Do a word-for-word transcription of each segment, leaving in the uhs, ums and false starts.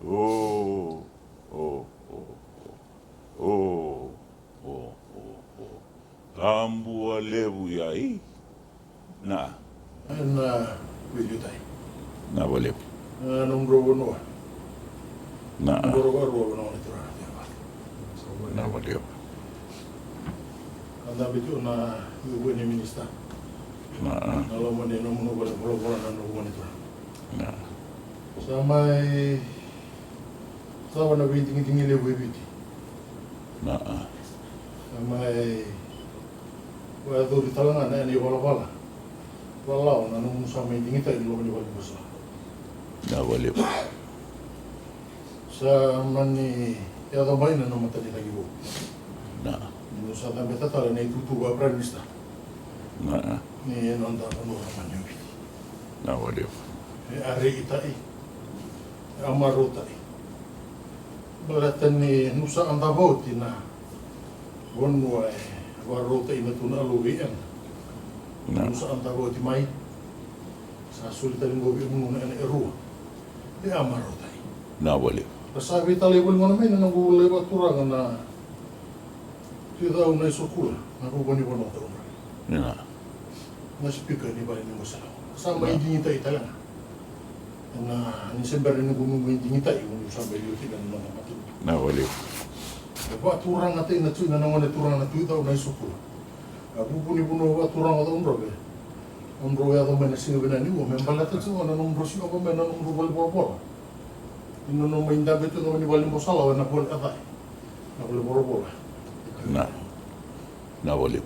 O, o, o, o, o, o, o, o. Tabua levu i ai. Na. Na, a, vei Liutai. Na valevu. Na, nomudrau vanua. Na. Nomudrau vanua, vanua na turaga. Na valevu. Ka dabe tu na vua ni minista. Na, a. Na loma ni nomu vale volavola na nomu vua ni turaga. Na. Sa mai Sa vaka na veidigidigi levu e Viti. Na, a. Sa mai vakayacori tale ga na, na ivalavala. Valavala na nomu sa mai digitaki i loma ni vale ni vosa. Na valevu. Sa mani yaco mai na nomu matani cagi vou. Na. Ni sa cabeta tale na itutu vaka Prime Minister. Na, a. Ni noda vanua na mani Viti. Na valevu. E a reitai. E a marautai. Baleta ni nu sa a davo oti na vanua e varautai na tu na alou vei ena. Na. Nu sa a davo oti mai. Sa soli tale qo vei munu na ena e rua. E a marautai. Na valevu. Ra sa veitalai voli gona mai na noqu lai vakaturaga na Tui Cau Naisokula, na vuvu ni vanua taudra. Ina. Na sipika ni vale ni Boselawa. Sa mai digitaki tale ga. Na ni se bera ni noqu mai digitaki, noqu sa mai liu kina na nona matu. Na vale. E vakaturagataki na tui na gone turaga na Tui Cau Naisokula. A vuvu ni vanua vakaturaga o Cakaudrove. Nomudrau yaco mai na siga vinaka ni ua, me baleta tiko na nomudrau siova mai na nomudrau vale volavola. Ni nona mai dabe tu na vale ni Boselawa, na vale a cai. Na vale volavola. Na. Na vale.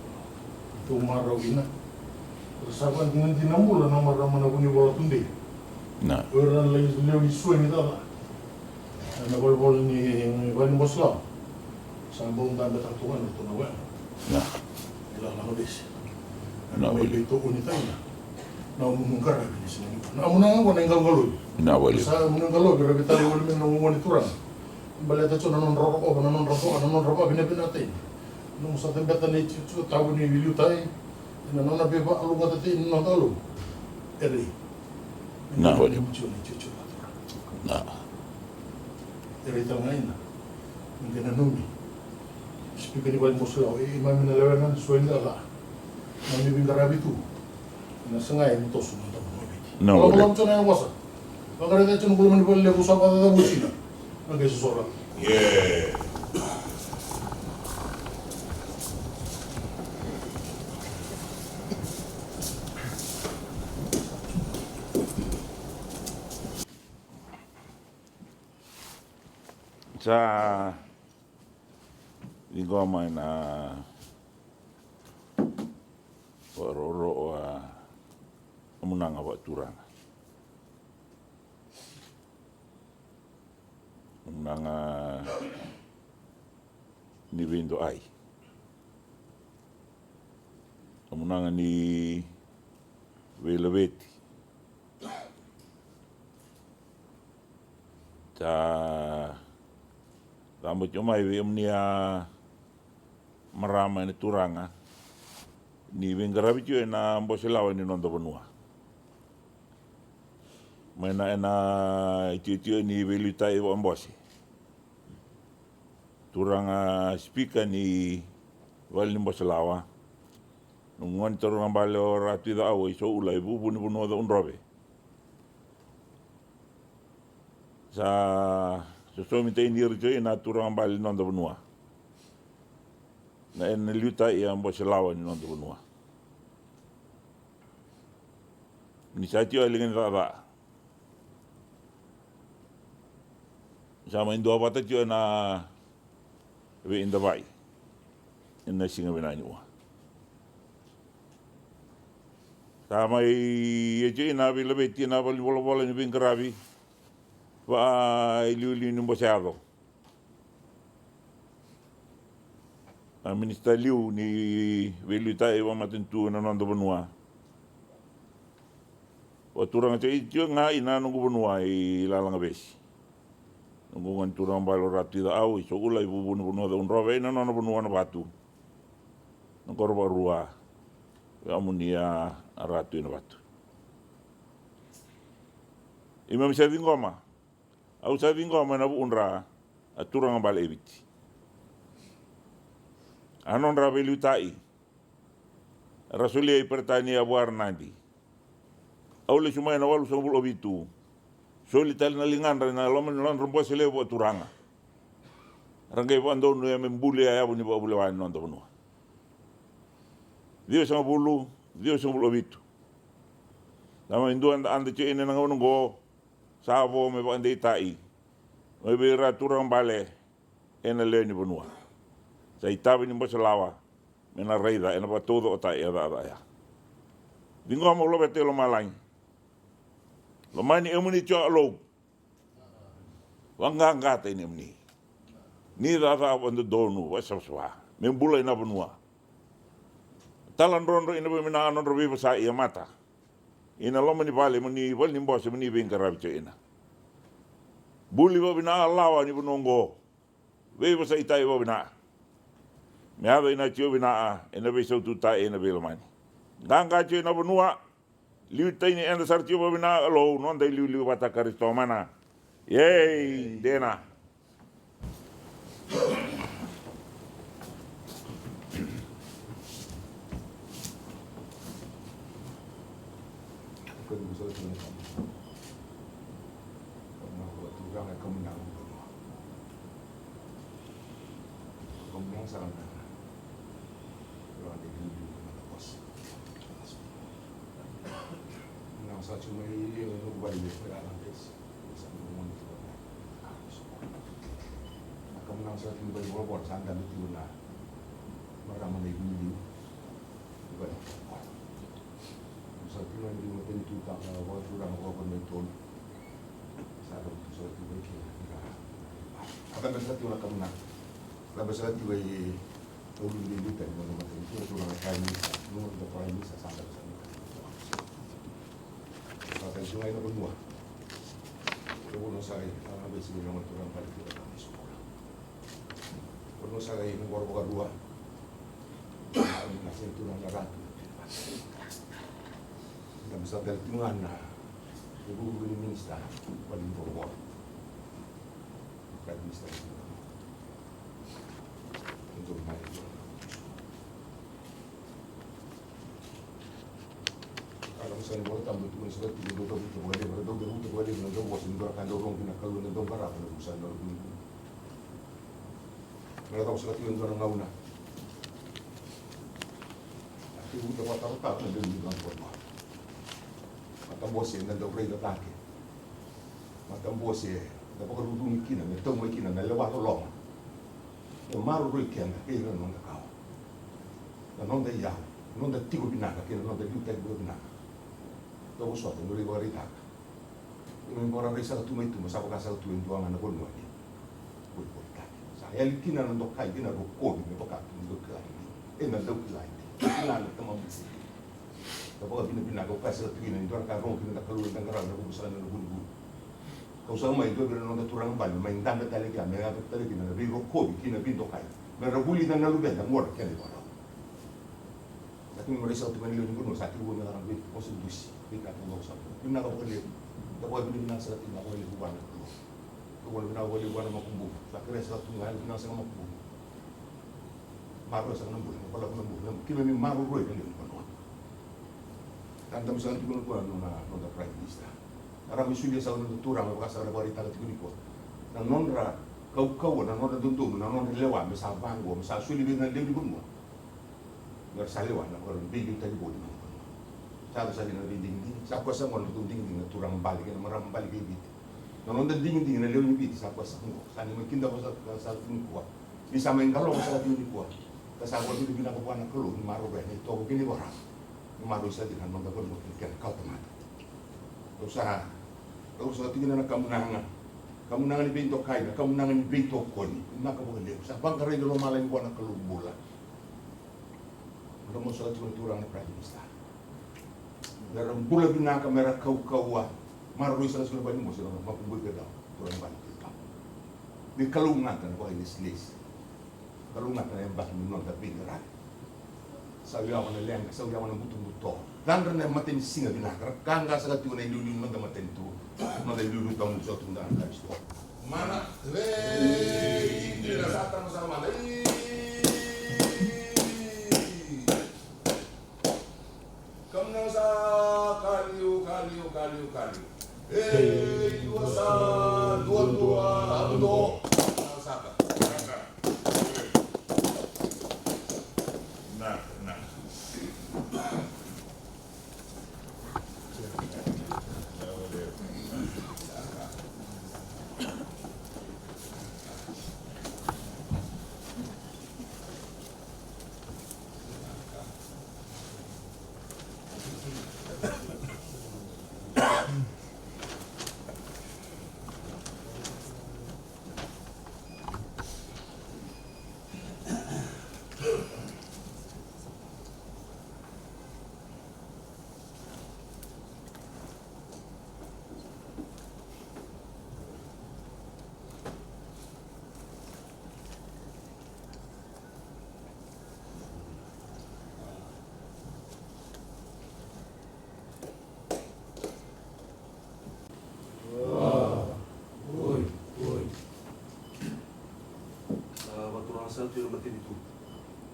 Tou marau ina. Ra sa vadinadina bula na marama na Vunivola tudei. Na. O ira na lai lewe ni sua ni cala. Na valevola ni, ni vale ni Boselawa. Sa bau dabe tale tu ga na tu na wena. Na. Ila na vesi. Na vale. Mai tou uni taina. Na munu qaravi ni sina ni. Na munu ga na iqaloqalovi. Na vale. Sa munu qalovi, ra vitali vale me na munu turaga. Baleta tiko na nodra rokova, na nodra voa, na nodra vavinavinataki. Nomu sa cabeta na itutu tabu ni liutai, na nona veivakalougatataki na noda Kalou. E rei. Na vale. Tiko na itutu vakatura. Na. E rei tale ga ina. Ni qai nanumi. Sipika ni vale ni Boselawa, e, keimami na lewena, sua ni cala. Keimami veiqaravi tu. Na sagai mo toso na noda vanua o Viti. Na vale. Lako tiko na vosa. Vakaraica tiko na bula mani vale levu sa vakacacavuti na. Na qai sosora. Yeah. Sa ciqoma mai na Vakaroro a munaga vakaturaga. Munaga ni veidoai. Munaga ni veilaveti. Sa cabo tiko mai vei kemuni a marama ena turaga ni veiqaravi tiko ena bose lawa ni noda vanua. Mai na ena itiotio ni veiliutaki vakabose. turaga sipika ni vale ni Boselawa, noqu gone turaga bale o Ratu Icaau i Soula i Vuvu ni Vanua Caudrove. Sa sosomitaki ni ira tiko na turaga bale ni noda vanua, na ena liutaki a Boselawa ni noda vanua. Ni sa tiko a liga ni cakacaka, sa mai dua vata tiko na veidavai ena siga vinaka ni ua. Sa mai e tiko na veilaveti na valenivolavola ni veiqaravi vaka iliuliu ni Bose Yaco. Na minisita liu ni veiliutaki vakamatanitu ena noda vanua. Vakaturagataki tiko ga ina noqu vanua i Lalagavesi, noqu gone turaga bale o Ratu Icaau i Soula i Vuvu ni Vanua Caudrove, ina nona vanua na Vatu, na qoro vakarua, veiyamuni a Ratu ina Vatu. Keimami sa ciqoma, au sa ciqoma ena vuudra a turaga bale e Viti. A nodra veiliutaki ra solia i Peritania vua ra Nadi. Au lesu mai ena walusagavulu ka vitu. Soli tale na ligadra ena loma ni nodra bose levu a turaga. Ra qai vakadonuya me buli a yavu ni vakavulewa ni noda vanua. Ciwasagavulu, ciwasagavulu ka vitu. Sa mai dua na ada tiko ina na gauna oqo, sa vo me vakadeitaki mai vei ira turaga bale ena lewe ni vanua. Sa itavi ni Boselawa me na raica ena vakataucokotaki a cakacaka ya. Ciqoma, au laveta i lomalagi. Lomani emuni tiko a Kalou. Vaqaqataki nemuni. Ni cakacaka vakadodonu, vakasavasava me bulai na vanua. Taladrodro ina vakavinaka nodra veivosaki a mata ina loma ni vale, mo ni vale ni bose, mo ni veiqaravi tiko ina. Buli vakavinaka a lawa ni vanua oqo. Veivosaitaki vakavinaka me yaco ina tiko vinaka ena veisaututaki ena veilomani. Qaqa tiko na vanua. Liutaki ni eda sara tiko vakavinaka a Kalou, noda iliuliu vata Karisito mana. Ei, dina. Sa tiko na liu matanitu, ka vakaturaga vakavuna mai tolu. Sa ka tu sara tiko i kea. A cabe sara tiko na kamunaka. Cabe sara tiko i ulu ni liuta ni nona matanitu, na turaga prime minister, nona prime minister, sa cabe sara tiko. Sa cabe sara tiko na vanua. Ko vanua sara i, a cabe sara tiko na turaga bale tiko na kamunaka. Ko no sa rai na qoro vakarua. Na sega tu na ratu. Na misa tale tu ga na vukuvuku ni minista. Vale ni qoro. Prime Minister. Dou mai. Ka na vosa ni Vola Tabu e tukuna sara tiko, dou cavuta vakalevu, dou cavuta vakalevu na dou vosa, ni dou ra ka dou rogo kina na Kalou, na dou qarava na vusa na Kalou. Me na cava sara tiko e dua na gauna. A tiko uta vakatarotaro na dou ni gauna. Matabose na dau raica cake. Matabose na vakarurugi kina, me tau mai kina na lewa loloma. E maroroi keda kei ira na noda kawa, na noda iyau, na noda tiko vinaka kei na noda liutaki vakavinaka. Tovo sota, dou lai vakaraitaka. Dou mai vakarai saka tu mai tu, ma sa vaka saka tu e dua ga na vanua ni volivolitaki. Sa yali kina na dokai kei na rokovi me vaka tu na dau kila ni. E na dau kila ni. Kila na tamamu. Ka vakavinavinaka, au kaya saka tu kina ni dua na ka e rogo kina na Kalou eda qarava na vuku sara na vunivuni. Kau sa mai dua vei ira na noda turaga bale, mai dada tale kina, me yaco tale kina na veirokovi kei na veidokai. Me ra vulica na luveda, qo na kena ivakarau. Sa kena me rai saka tu mai na lewe ni vanua, sa kena vua me caka na vei, vosa dusi, veika kau sa. Vinaka vakalevu, da vakavinavinaka saka tu na vakalevu vua na Kalou. Vinaka vakalevu vua na makubuna. Sa kerea saka tu ga, vinaka saka makubuna. Maroroi saka na bula, na balavu na bula, na kila ni maroroi na lewe ni vanua. Ka da sa tiko nikua na nona, noda Prime Minister. Era mai solia saka na noda turaga, vaka saka na vakaraitaka tiko nikua. Na nodra kaukauwa, na nodra dodonu, na nodra lewa me sa vaqo, me sa soli vei na lewe ni vanua. Mera sa lewa na vakarau veiliutaki voli na vanua. Sa yaco sara kina na veidigidigi, sa koya sara gona na nodratou digidigi na turaga bale kei na marama bale kei Viti. Na noda digidigi na lewe ni Viti sa koya sara gona. Sa ni mai kidava saka, sa tu nikua. Ni sa mai qaloka saka tu nikua. Ka sa vakavinavinaka vua na Kalou ni maroroi na itovo kei na ivakarau. Ni maroroi saka kina na noda vanua kei na kena kawatamata. Au sa, au sa tiko kina na kamunaga. Kamunaga ni veidokai, na kamunaga ni veitokoni. Vinaka vakalevu. Sa vaqarai na lomalagi vua na Kalou bula. Mera moce saka tiko na turaga na Prime Minister. Mera bula vinaka, mera kaukauwa. Maroroi saka tiko na vale ni moce, na makubui kei na turaga vale ni moce. Me kalougata na vakailesilesi. Kalougata na yabaki ni noda veiqaravi. Sa yawa na leqa, sa yawa na butobuto. Cadra na matanisiga vinaka, ra qaqa saka tiko na iliuliu ni noda matanitu. Noda iliuliu tawamudu sa tu na Karisito. Mana, vei, dina sa tama sa mana. Kamunaga sa, ka liu, ka liu, ka liu, ka liu. Ei, dua sa, dua, dua, dua. Kamunaga sa ka. Na, na.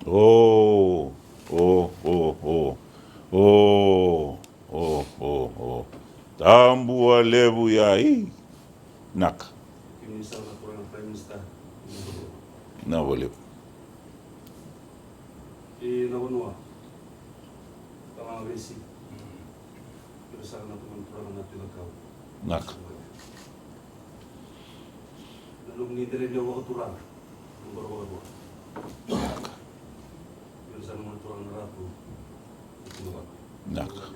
O, o, o, o, o, o, o, o. Tabua levu ya, i. Naka. Vinaka vakalevu. Ina vanua. Kalaga vesi. Kila saka na turaga na Tui Cakau. Naka. Na nomuni dela ni vakaturaga. Naka. Kila saka na turaga na Ratu. Naka. Naka.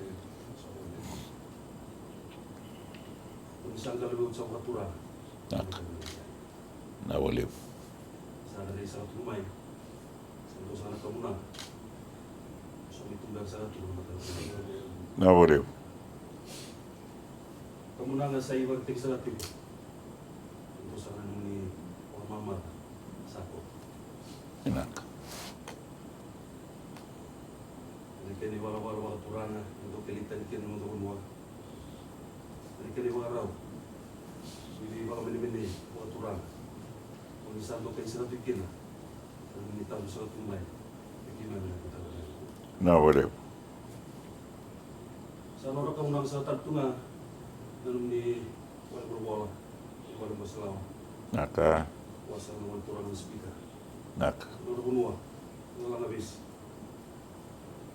Naka vakalevu. Naka vakalevu. Kamunaga sa ivakataki sara tiko. Dou sa na nomuni vakamamata sa koto. Vinaka. Ena kena ivalavala vakaturaga, e dou kele tani kina na noda vanua. Ena kena ivakarau ni veivakamenemenei vakaturaga, o ni sa dokai saka tu kina, o ni tabu saka tu mai. Vinaka vakalevu. Sa nodra kamunaga saka tale tu ga na nomuni vale volavola, vale basalawa. Naka. Vua saka na gone turaga na sipika. Naka. Nodra vanua, na laga vesi.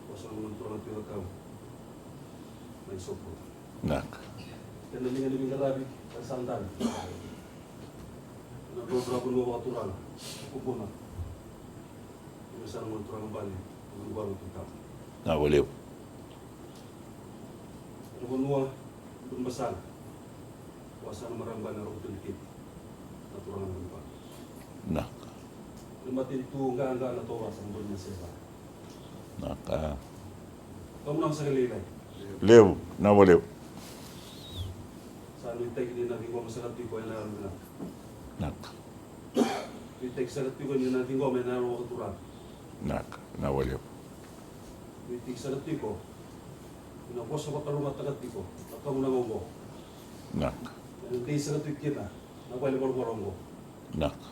Vua saka na gone turaga Tui Cakau. Mai Sopo. Naka. Kena liga ni veiqaravi, ka sa dali. Na drodro vanua vakaturaga, Kubuna. Vua saka na gone turaga bale, Tui Cakau. Naka vakalevu. Na vanua, Burebasaga. Vua saka na marama bale na Roko Tui Dreketi. Na turaga na Roko. Naka. Na matanitu qaqa na Tauva sa bole na Seva. Naka. Kamunaga saka lailai. Levu, naka vakalevu. Sa nuitaki ni na ciqoma saka tiko ena yalo vinaka. Naka. Nuitaki saka tiko ni na ciqoma ena yalo vakaturaga. Naka, naka vakalevu. Nuitaki saka tiko ni na vosa vakalougatataka tiko na kamunaga oqo. Naka. Ena dei saka tiko kina Na vale voravora oqo. Naka.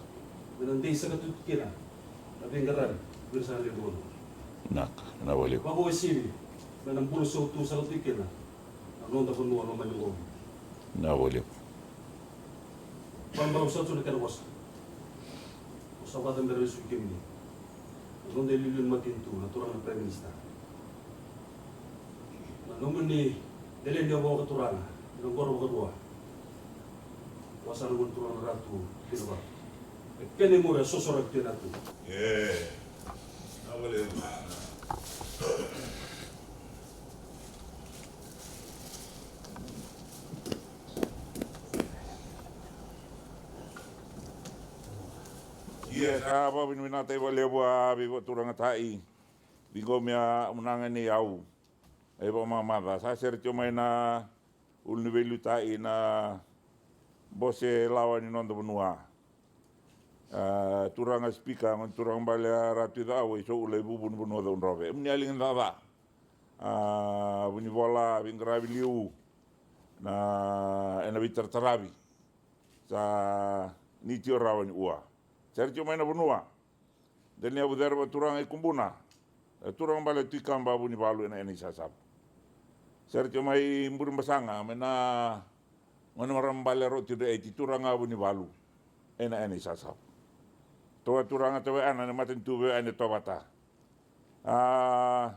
Me na dei saka tu kina na veiqaravi vei ira sa lewe ni vanua. Naka, na vale. Vakauasivi me na bula sautu saka tu kina na noda vanua lomani oqo. Na vale. Vakabarau saka tu na kena vosa. Vosa vata me ra vesu kemuni. Na noda iliuliu ni matanitu, na turaga na Prime Minister. Na nomuni dela ni yava vakaturaga ena qoro vakarua. Vua sara na gone turaga na Ratu Kinavanua. E kena imuri a sosoraki tu ena tu. E. Na vale. Ia sa vakavinavinakataki vakalevu a veivakaturagataki. Ciqomi a munaga nei au. E vakamamaca sa sere tiko mai na uluniveiliutaki na bose lawa ni noda vanua. A, turaga sipika, gone turaga bale a Ratu Icau, e Soula, e vuvu ni vanua Caudrave. Emuni a liga ni cakacaka. A, vunivola, veiqaravi liu. Na, ena veitarataravi. Sa ni tio rawa ni ua. Sere tio mai na vanua. Dela ni yavu cere vakaturaga i Kubuna. E turaga bale Tui Kaba Vunivalu ena ena i Sasavu. Sere tio mai Buribasaga mai na gone marama bale Roti Dre Aiti turaga Vunivalu ena ena i Sasavu. Toa turaga tau e ana na matanitu vei ana e toa vata. A,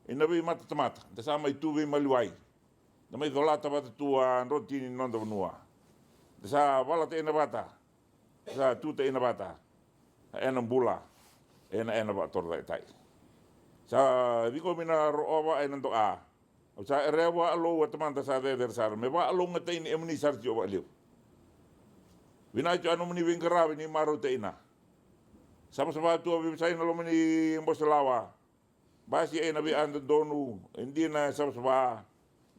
ina veimatatamata da sa mai tu veimaliwai. Da mai colata vata tu a drotini ni noda vanua. Da sa valata ina vata. Sa tuta ina vata. A ena bula. Ena ena vakatorocaetai. Sa ciqomi na roova ena doa. Au sa erea vaalou a tamada sa cecere sara me vaalougatai ni emuni sara tio vakalevu. Vinaka tio a nomuni veiqaravi ni marautaina. Savasava tu a vivasai na loma ni bose lawa. Basi e na via dodonu e dina e savasava.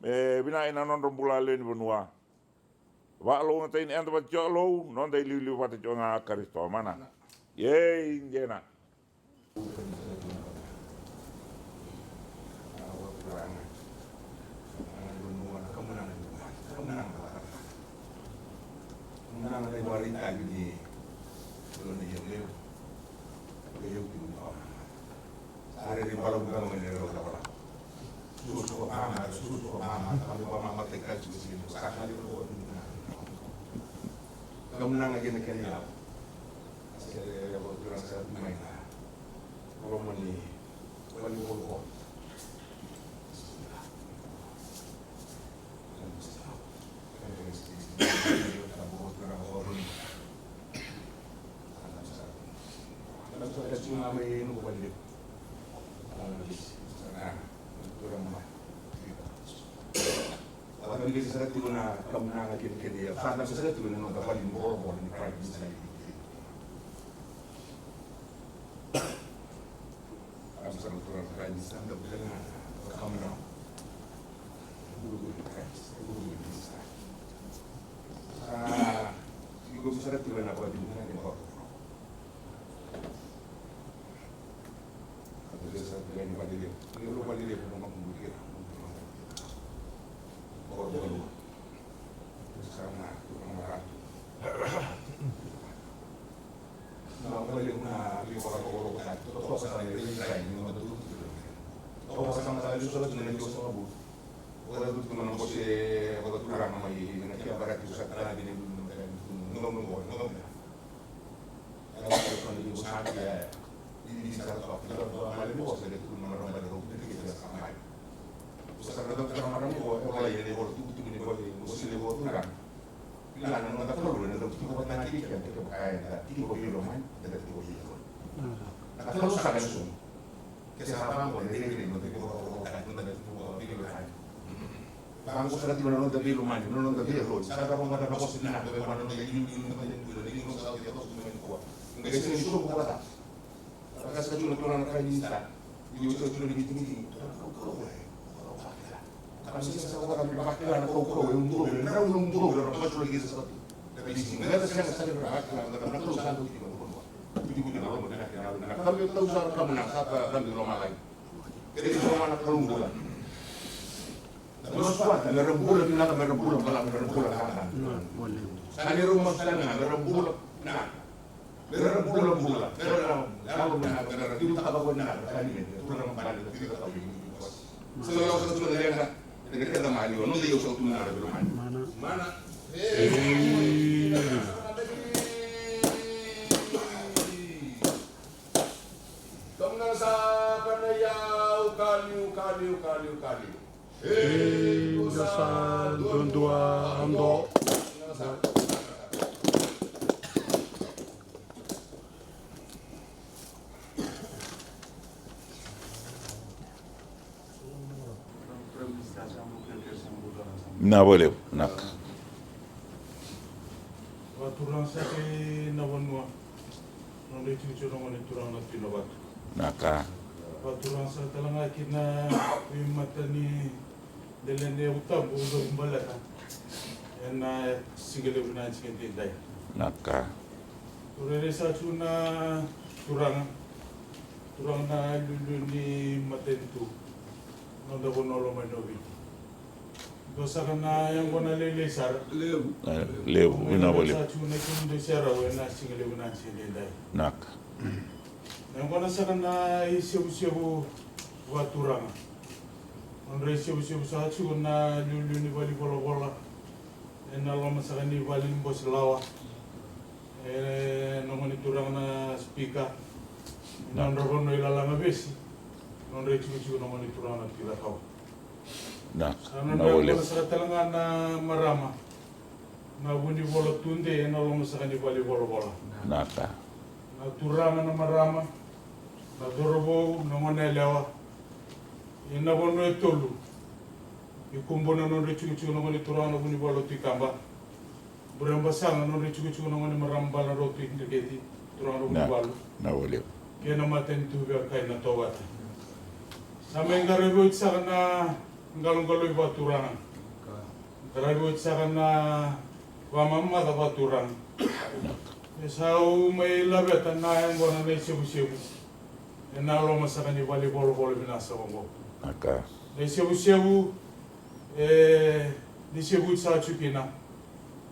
Me vinaka ina nodra bula lewe ni vanua. Vaalougatai ni eda vata tio lou noda iliuliu vata tio ga Karisito mana. Iei dina. Sa rere balavu beka mai na rau lavalava. Susuka pamata, susuka pamata, pamata, pamata, kaci, kaci, sa kali ko. Kamunaga kena kena ilavo. Sa rere balavu beka mai na loma ni vale ni volivoli. Sa na vakabibi sara tiko na kamunaga kei na kena ia. Sa na sara tiko na noda vale ni bokobokoca ni Prime Minister. Sa na sara tiko na Prime Minister, na kamunaga. Sa tiko sara tiko na vakabibi na kena bokobokoca. Vaqo sara tiko na noda veilomani, na noda veiyaloni, sa da rogoca na vosa vinaka vei koya na noda iliuliu, na noda iliuliu, na noda iliuliu, na noda iliuliu. Qai sega ni sobu vakacava. Ka sa tiko na turaga na Prime Minister, ni oti oti na veitigitigi. Ka sa sega sa vakacava na vakila na kaukauwa e udrovi, na rau na udrovi, na masulaki sa vatu. Na veisiga, na sega sa vakila na vakila na Kalou sa dau tiko na vanua. Vutivuti na loma vinaka na loma. Na Kalou e tau sa na kamunaga sa ta dau i lomalagi. Kei na loma na Kalou bula. Na masu vata, me ra bula vinaka, me ra bula balavu, me ra bula kakana. Sa ni rau masu tale ga me ra bula vinaka, me ra bula bula, me ra yaco vinaka, me ra liutaka vakavinaka na ka ni me turaga bale na tui cakau ni bose. Sa yau sa tu na leqa, leqa keda mali o noda yau sa tu na leqa mali. Mana. Mana. Ei. Dom na sa kana yau kaliu kaliu kaliu kaliu. Ei, da sa duadua ado. Na vale, nak. Vakaturaga saka na vanua. Nodra itikotiko na gone turaga na Tui Navatu. Naka. Vakaturaga saka tale ga kina veimatani dela ni yavu tabu, yavu baleta ena siga levu na siga edaidai. Naka. Rairai saka tu na turaga, turaga na liuliu ni matanitu, noda vanua lomani o Viti. Dua saka na yaqona lailai sara. Levu. Na levu, vinaka vakalevu. Sa tu na kemudou serau ena siga levu na siga edaidai. Naka. Na yaqona saka na isevusevu vakaturaga. Nodra isevusevu saka tu na liuliu ni valenivolavola ena loma saka ni vale ni bose lawa. E, na gone turaga na sipika. Naka. Nodra vanua i Lalagavesi. Nodra itikotiko na gone turaga na Tui Cakau. Naka. Sa na, na vale. Saka tale ga na marama na vunivola tudei ena loma saka ni valenivolavola. Naka. Na turaga na marama, na cauravou, na gone yalewa. Ena vanua e tolu i Kubuna, nodra itikotiko na gone turaga na vunivola Tui Kaba. Burebasaga, nodra itikotiko na gone marama bale na Ratu Dreketi, turaga na Vutuvalu. Na vale. Kei na matanitu vei Kai na Tovata. Sa mai qaravi oti saka na qaloqalo i vakaturaga. Qaravi oti saka na vakamamaca vakaturaga. E sa au mai laveta na yaqona na isevusevu ena loma saka ni valenivolavola vinaka saka oqo. Naka. Na isevusevu e ni sevuti saka tu kina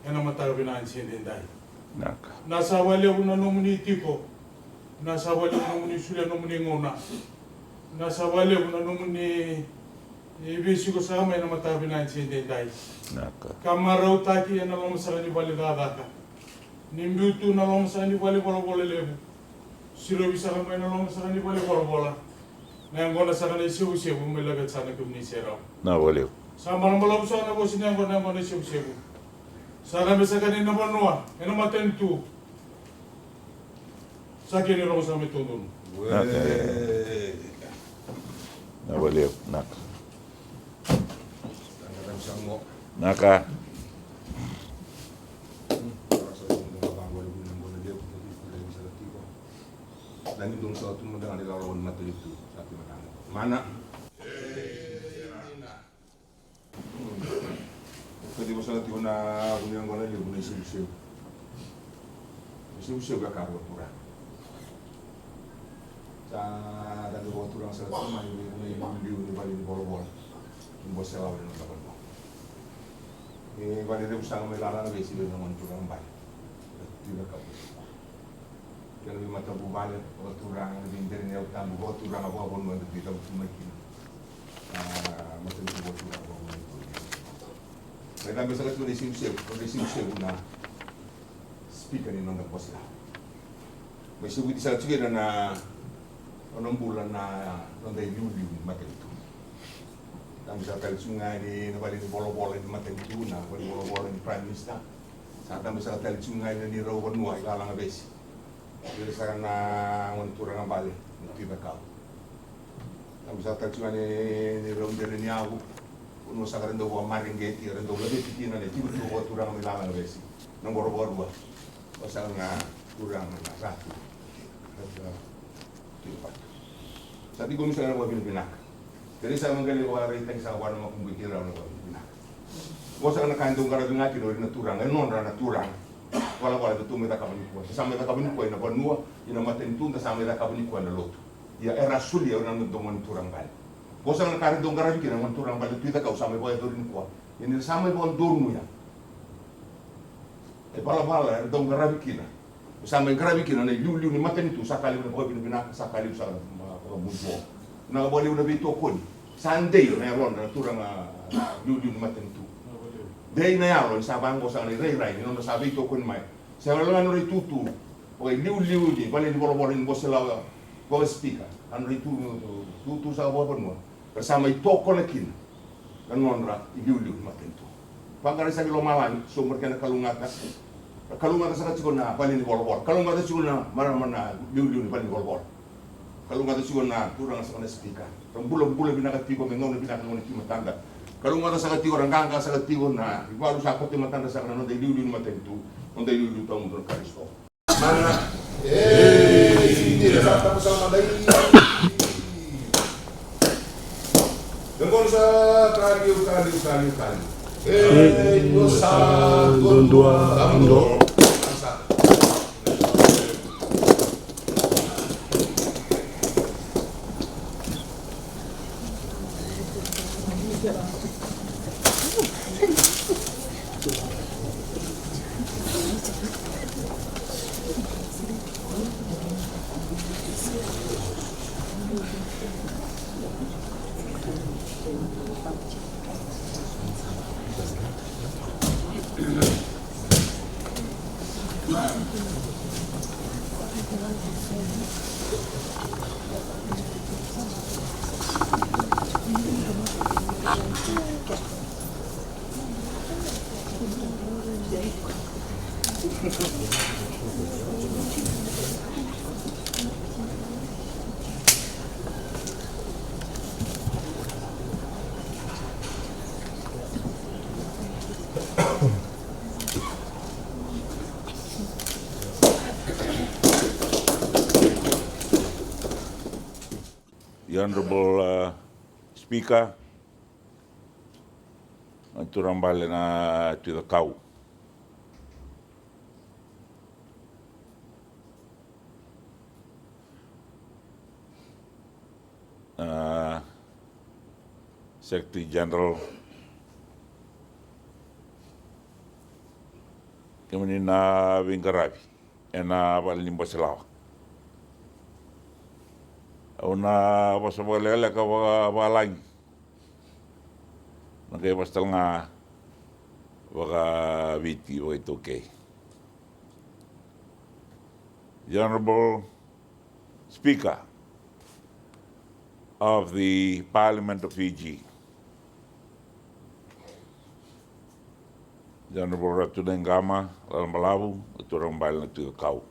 ena mataka vinaka ni siga edaidai. Naka. Na sa vakalevu na nomuni tiko, na sa vakalevu na nomuni solia nomuni gauna, na sa vakalevu na nomuni veisiko saka mai na mataka vinaka ni siga edaidai. Naka. Ka marautaki ena loma saka ni vale cakacaka. Ni biu tu na loma saka ni valenivolavola levu. Sirovi saka mai na loma saka ni valenivolavola. Na yaqona saka na isevusevu mai laveta saka na kemuni serau. Na vale. Sa balabalavu saka na vosa ni yaqona, na yaqona isevusevu. Sa cabe saka ni na vanua ena matanitu. Sa kena irogo saka mai tu donu. Naka. Na vale, naka. Naka. Mana. Kati vosa tiko na vuni yaqona levu na isevusevu. Isevusevu e ka vakaturaga. Sa dade vakaturaga sara tu mai vei na iliuliu ni vale ni volavola. Ni bose lawa ni noda vanua. Ni vale levu sara mai Lalagavesi vei na gone turaga bale. Tui Cakau. Kena veimatavuvale, vakaturaga, na veidela ni yau tabu, vakaturaga, vakavanua, na veicavutu mai kina. A, matanitu vakaturaga, vakavanua. Mai cabe saka tiko na isevusevu, na isevusevu na sipika ni noda bose. Mai sevuti saka tiko na, na, na bula na noda iliuliu ni matanitu. Cabe saka tale tiko ga ni na vale ni volavola ni matanitu, na vale ni volavola ni Prime Minister. Sa cabe saka tale tiko ga ni rau vanua i Lalagavesi. Vei saka na gone turaga bale na Tui Cakau. Cabe saka tale tiko ga ni rau dela ni yavu. Vanua saka ra dau vakamareqeti, ra dau laveti kina na tiko tiko vakaturaga mai Lalagavesi. Na qoro vakarua. O saka ga turaga na Ratu. Ratu. Sa tiko mai saka na vakavinavinaka. Kerei sa qai lai vakaraitaki saka vua na makubui keirau na vakavinavinaka. Qo saka na ka e dau qaravi ga kina o ira na turaga, e nodra na turaga. Valavala da tou mai cakava nikua. Da sa mai cakava nikua ina vanua, ina matanitu, da sa mai cakava nikua ina lotu. Ia era a solia o ira na domoni turaga bale. Qo saka na ka era dau qaravi kina na gone turaga bale Tui Cakau sa mai vakayacori nikua. Ia ni ra sa mai vakadonuya. E valavala era dau qaravi kina. Sa mai qaravi kina na iliuliu ni matanitu, sa ka levu na vakavinavinaka, sa ka levu sara na vakamuduo. Na vakalevu na veitokoni. Sa dei na yalodra na turaga iliuliu ni matanitu. Dei na yalo ni sa vaqo sara na irairai ni nodra sa veitokoni mai. Sa yalo ga nodra itutu vakailiuliu ni vale ni volavola ni Boselawa vakasipika. A nodra itutu, tutu sa vakavanua. Ra sa mai tokona kina na nodra iliuliu ni matanitu. Vaqarai saka i lomalagi, sobu na kena kalougata. Ra kalougata saka tiko na vale ni volavola. Kalougata tiko na marama na iliuliu ni vale ni volavola. Kalougata tiko na turaga saka na sipika. Ra bulabula vinaka tiko me gauna vinaka, gauna ki matada. Kalougata saka tiko, ra qaqa saka tiko na ivalu sa koto i matada saka na noda iliuliu ni matanitu, noda iliuliu tawamudu na Karisito. Mana. Ei, dina sa tapu sa madai. Dengonu sa kaliu, kaliu, kaliu, kaliu. Ei, dua sa, dua, dua, dua. The Honorable, uh, Speaker, na turaga bale na Tui Cakau. Uh, Secretary General, kemuni na veiqaravi ena vale ni Boselawa. Au na vosa vakalekaleka vaka, vavalagi. Na qai vosa tale ga vakaViti, vakaitaukei. The Honorable Speaker of the Parliament of Fiji, the Honorable Ratu Naiqama Lalabalavu, na turaga bale na Tui Cakau.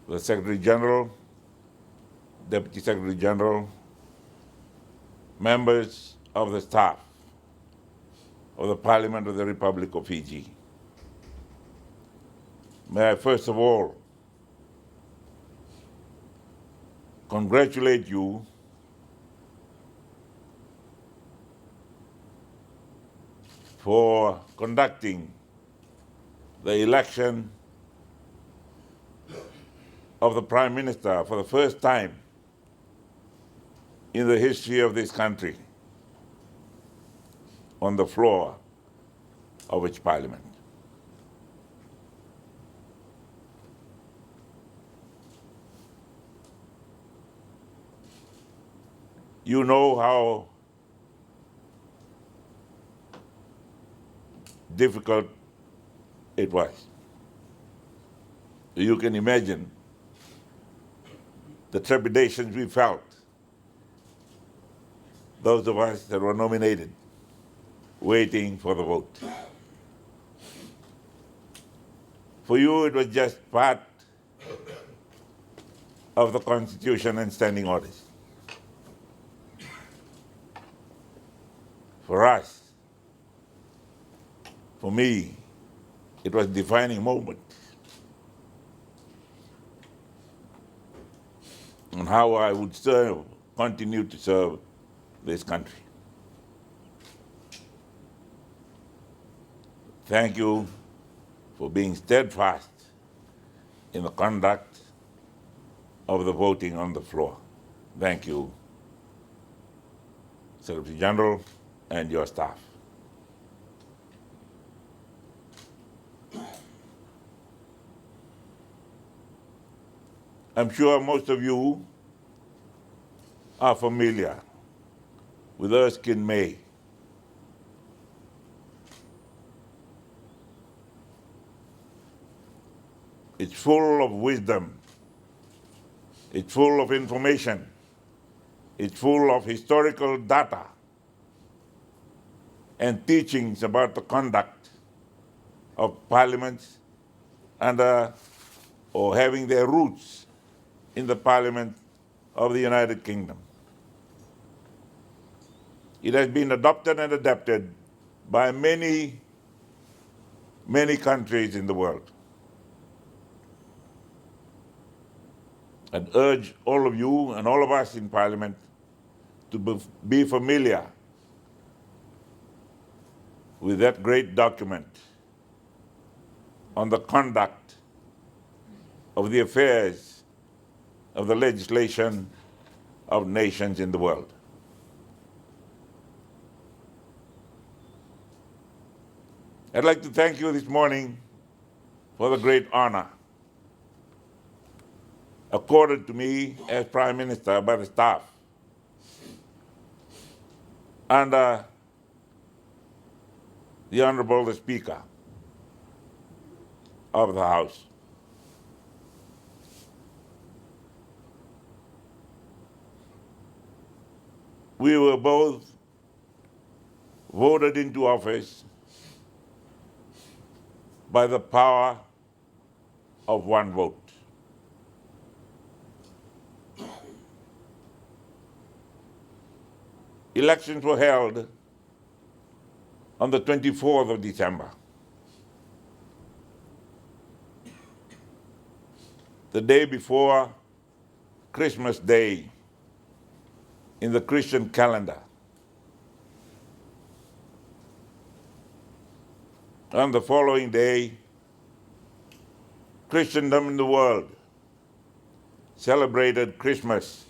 The Secretary General, Deputy Secretary General, members of the staff of the Parliament of the Republic of Fiji. May I first of all congratulate you for conducting the election of the Prime Minister for the first time in the history of this country on the floor of its parliament. You know how difficult it was. You can imagine the trepidations we felt, those of us that were nominated, waiting for the vote. For you, it was just part of the Constitution and standing orders. For us, for me, it was a defining moment on how I would serve, continue to serve this country. Thank you for being steadfast in the conduct of the voting on the floor. Thank you, Secretary General, and your staff. I'm sure most of you are familiar with Erskine May. It's full of wisdom. It's full of information. It's full of historical data and teachings about the conduct of parliaments and, uh, or having their roots in the Parliament of the United Kingdom. It has been adopted and adapted by many, many countries in the world. I'd urge all of you and all of us in Parliament to be, be familiar with that great document on the conduct of the affairs of the legislation of nations in the world. I'd like to thank you this morning for the great honor accorded to me as Prime Minister by the staff under the Honorable the Speaker of the House. We were both voted into office by the power of one vote. Elections were held on the twenty-fourth of December, the day before Christmas Day in the Christian calendar. On the following day, Christendom in the world celebrated Christmas,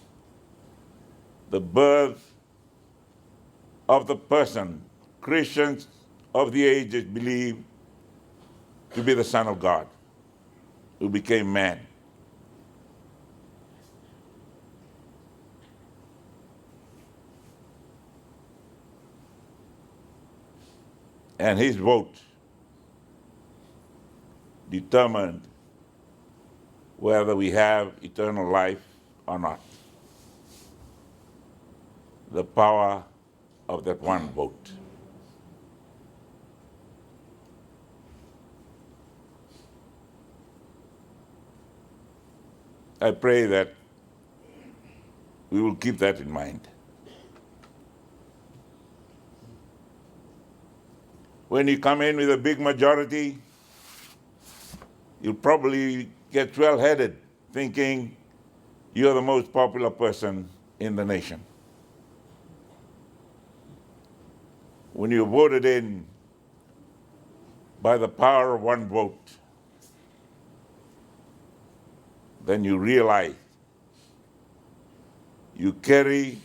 the birth of the person Christians of the ages believe to be the Son of God, who became man. And his vote determined whether we have eternal life or not. The power of that one vote. I pray that we will keep that in mind. When you come in with a big majority, you'll probably get swell-headed, thinking you're the most popular person in the nation. When you're voted in by the power of one vote, then you realize you carry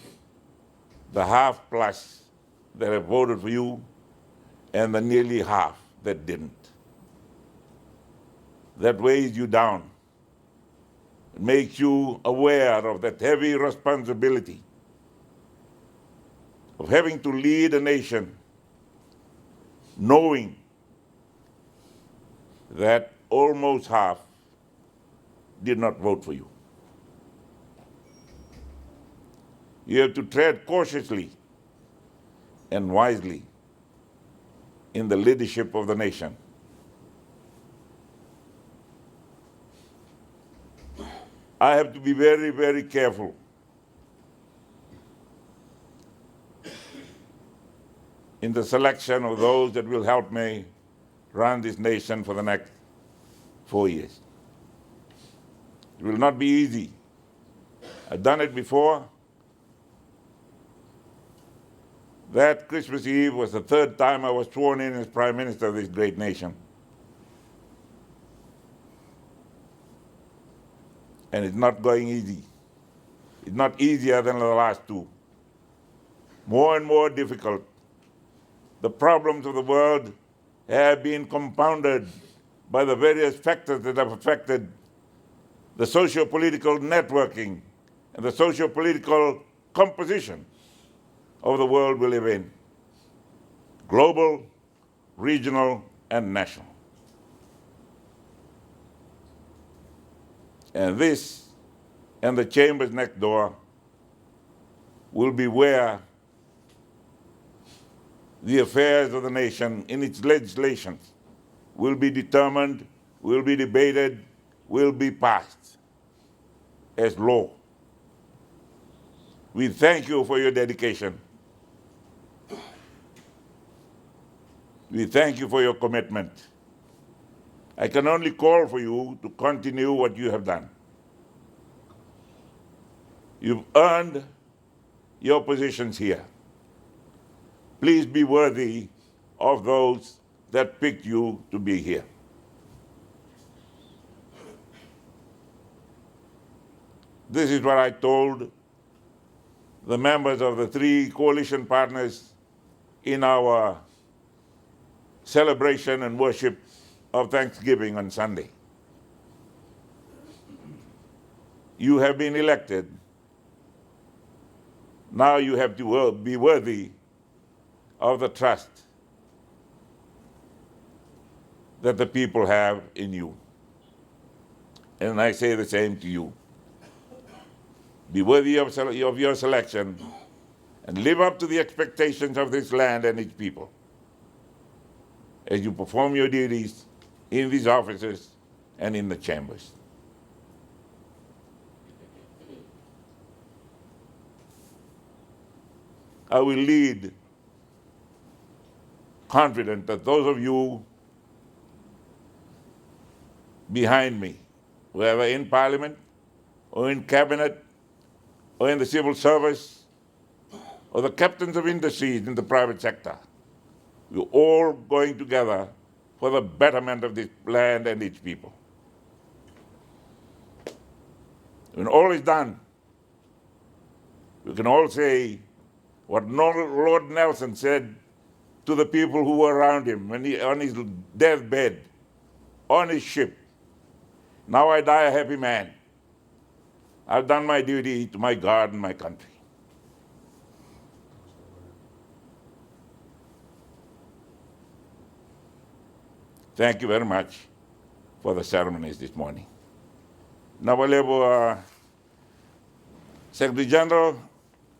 the half plus that have voted for you and the nearly half that didn't. That weighs you down. It makes you aware of that heavy responsibility of having to lead a nation, knowing that almost half did not vote for you. You have to tread cautiously and wisely in the leadership of the nation. I have to be very, very careful in the selection of those that will help me run this nation for the next four years. It will not be easy. I've done it before. That Christmas Eve was the third time I was sworn in as Prime Minister of this great nation. And it's not going easy. It's not easier than the last two. More and more difficult. The problems of the world have been compounded by the various factors that have affected the socio-political networking and the socio-political composition of the world we live in, global, regional, and national. And this and the chambers next door will be where the affairs of the nation in its legislations will be determined, will be debated, will be passed as law. We thank you for your dedication. We thank you for your commitment. I can only call for you to continue what you have done. You've earned your positions here. Please be worthy of those that picked you to be here. This is what I told the members of the three coalition partners in our celebration and worship of Thanksgiving on Sunday. You have been elected. Now you have to wor-, be worthy of the trust that the people have in you. And I say the same to you. Be worthy of, sele-, of your selection and live up to the expectations of this land and its people as you perform your duties in these offices and in the chambers. I will lead, confident that those of you behind me, whether in parliament or in cabinet or in the civil service, or the captains of industries in the private sector, we're all going together for the betterment of this land and its people. When all is done, we can all say what Nor-, Lord Nelson said to the people who were around him when he, on his deathbed, on his ship, "Now I die a happy man. I've done my duty to my God and my country." Thank you very much for the ceremonies this morning. Vinaka vakalevu, uh, Secretary General,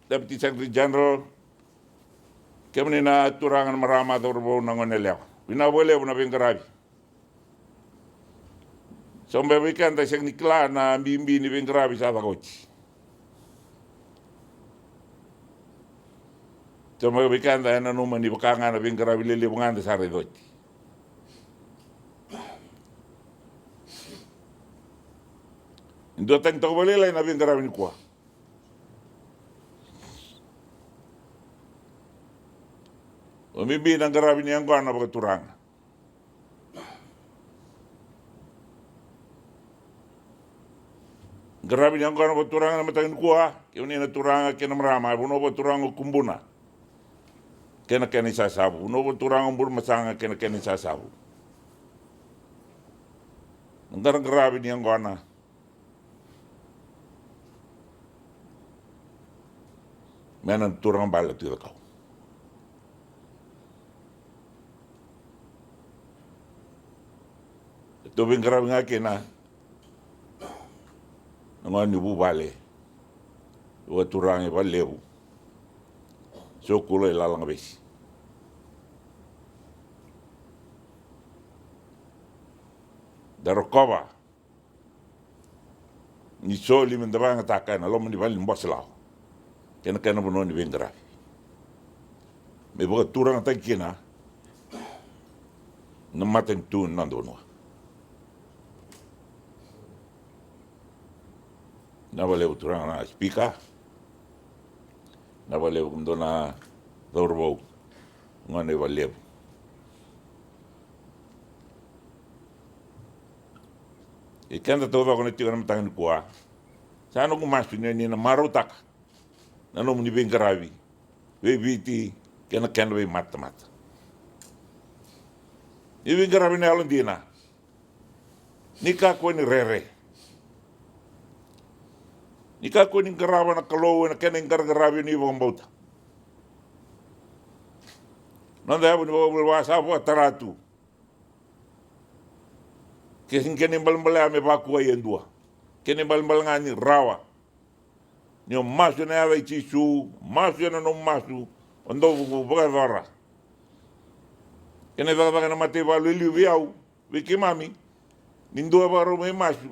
Deputy Secretary General, kemuni na turaga, na marama, cauravou, na goneyalewa. Vinaka vakalevu na veiqaravi. So beka vei keda sega ni kila na bibi ni veiqaravi sa caka oti. So beka vei keda e nanuma ni vaka ga na veiqaravi lelevu ga da sa raica oti. E dua tani toka vakalailai na veiqaravi nikua. O bibi na qaravi ni yaqona vakaturaga. Qaravi ni yaqona vakaturaga na mataka nikua, kemuni na turaga kei na marama, vanua vakaturaga o Kubuna kei na kena isasavu, vanua vakaturaga o Burumasaga kei na kena isasavu. Na qaraqaravi ni yaqona me na turaga bale Tui Cakau. E tou veiqaravi ga kina na gone ni vuvale vakaturaga i Valelevu, Sokula i Lalagavesi. Da rokova ni soli me da vakayagataka ena loma ni vale ni Boselawa kei na kena vanua ni veiqaravi, me vakaturagataki kina na matanitu ni noda vanua. Vinaka vakalevu turaga na Speaker. Vinaka vakalevu kemudou na cauravou, gone i Valelevu. I keda taucoko na tiko ena mataka nikua, sa noqu masu ni o ni na marautaka na nomuni veiqaravi vei Viti kei na kena veimatamata. Ni veiqaravi na yalodina, ni kakua ni rere. Ni kakua ni qarava na Kalou ena kena iqaraqaravi ni vakabauta. Noda yavu ni vakavuvuli vaka sa vakatara tu. Ke sega ni kena ibalebale ya me vakuai e dua. Kena ibalebale ga ni rawa. Ni o masu ena yaca i Jisu, masu ena nomu masu, o dau vakayacora. Kena icakacaka ena mataivalu e liu vei au, vei keimami, ni dua e vakarau mai masu,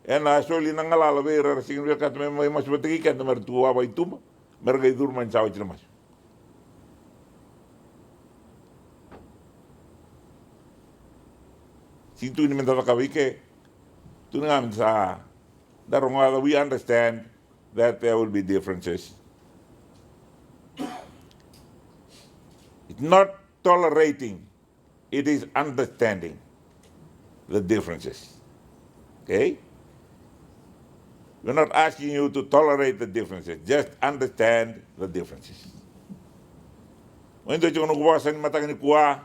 ena soli na galala vei ira era sega ni vinakata me mai masu vata kei keda, me ra tu wawa i tuba, me ra qai curu mai ni sa oti na masu. Sega ni tukuni me da cakava i ke, tukuni ga me da sa, da rogoca, we understand that there will be differences. It's not tolerating, it is understanding the differences. Okay? We're not asking you to tolerate the differences. Just understand the differences. Oya dua tiko noqu vosa ni mataka nikua.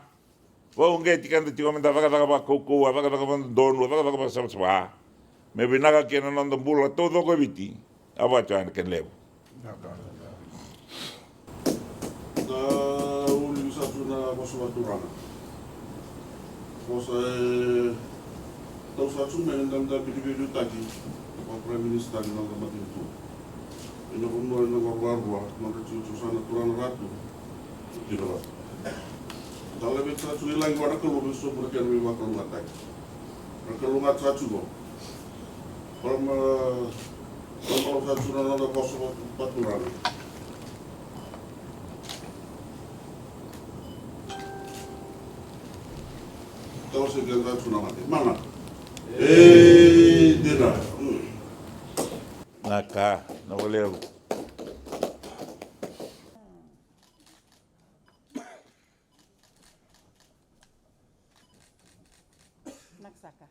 Vakauqeti keda tiko me da cakacaka vakaukauwa, cakacaka vakadodonu, cakacaka vakasavasava. Me vinaka kina na noda bula taucoko e Viti. A vaka tiko yani kena levu. Da ulivi sa tu na vosa vakaturaga. Vosa e tau sa tu me na damudamu ni veiliutaki vaka Prime Minister ni noda matanitu. Ena vanua ena vakaruarua, nodra tiko tu sa na turaga na Ratu. Tiko vaka. Da laveti sa tu i lagi vua na Kalou me sobu na kena veivakalougatataki. Na Kalou ga sa tu vua. Balama Sa tu na noda vosa vakaturaga. Tau se keda tu na mate. Mana. E, dina. Mm. Na ka, na valevu. Vinaka saka.